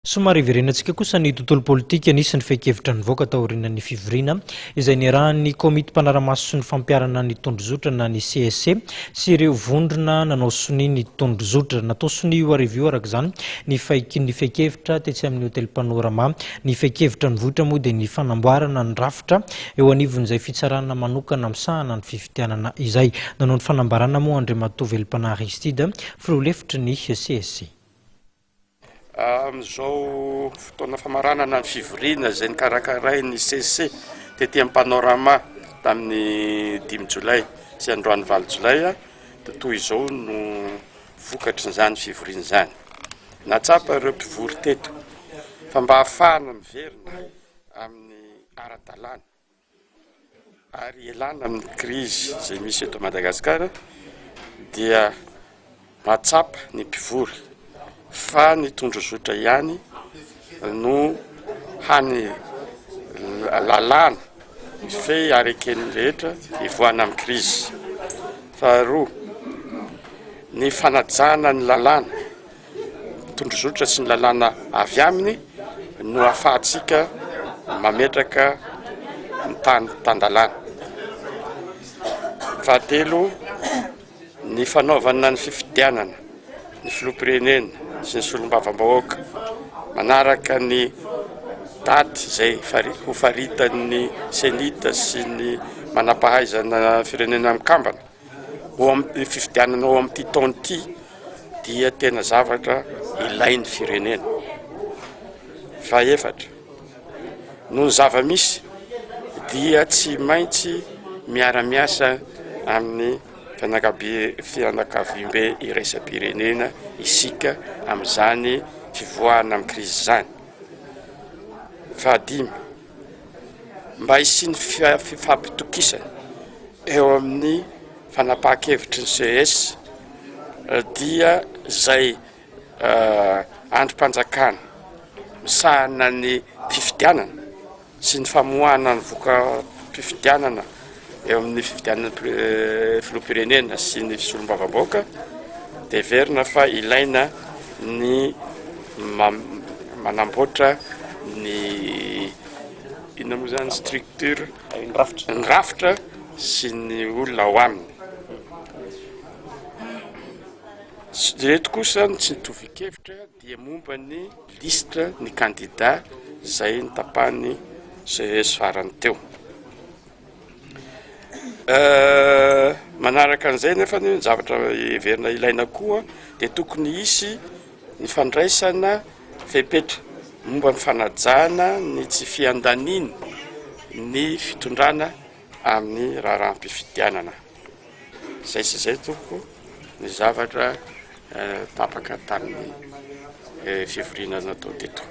Somary hiverenantsika kosa ny tontolo politika, nisy ny fehin-kevitra nivoaka taorian'ny fivoriana izay niarahan'ny komity mpanara-maso sy ny fampiharana ny tondrozotra na ny CSC sy ireo vondrona nanao sonia ny tondrozotra. Natao sonia io hariva io araka izany ny ny fehin-kevitra tetsy amin'ny Hotel Panorama. Ny fehin-kevitra nivoitra moa dia ny fanamboarana ny rafitra eo anivon'izay fitsarana manokana misahana ny fifidianana izay. Nanao ny fanambarana moa Andriamatoa Velompanah Aristide, filoha lefitry ny CSC. Amin'izao fotoana famaranana ny fivoriana izay nokarakarain'ny CC tety amin'ny Panorama tamin'ny 5 jolay sy androany 8 jolay dia toy izao no vokatrin'izany fivoriana izany. Nahatsapa ireo mpivory teto fa mba hahafahana miverina amin'ny ara-dalàna ary ialana amin'ny krizy izay misy eto Madagasikara dia mahatsapa ny mpivory fa ny tondrozotra ihany no hany lalàna mifehy ary eken'ny rehetra hivoahana amin'ny krizy. Faharoa, ny fanajana ny lalàna. Tondrozotra sy ny lalàna avy aminy no ahafahantsika mametraka ny tany tan-dalàna. Fahatelo, ny fanaovana ny fifidianana ny filoham-pirenena sy ny solombavambahoaka manaraka ny daty izay ho faritan'ny Cenit sy ny manam-pahaizana firenena mikambana. Ho amin'ny fifidianana ho amin'ity taona ity dia tena zavatra ilain'ny firenena. Fahefatra, noho ny zava-misy dia tsy maintsy miara-miasa amin'ny fianakaviambe iraisam-pirenena isika amin'izany fivoahana amin'ny krizy izany. Fahadimy, mba hisian'ny fifampitokisana eo amin'ny fanapahan-kevitry ny CES dia izay andrim-panjakana misahana ny fifidianana sy ny famoahana ny voka-pifidianana eo amin'ny fifidianana filoham-pirenena sy ny solombavambahoaka dia heverina fa ilaina ny manamboatra ny inona moa zany structure ny rafitra, ny rafitra sy ny olona ao aminy. Ireto kosa ny tsy nitovi-kevitra dia momba ny lisitra ny kandida izay notapahan'ny CES farany teo. Manaraka an'izay nefa ny zavatra heverina ilaina koa dia tokony hisy ny fandraisana fepetra momba ny fanajana ny tsy fiandaniana ny fitondrana amin'ny raharaham-pifidianana. Izay sy izay tompoko ny zavatra tapaka tamin'ny fivoriana natao teto.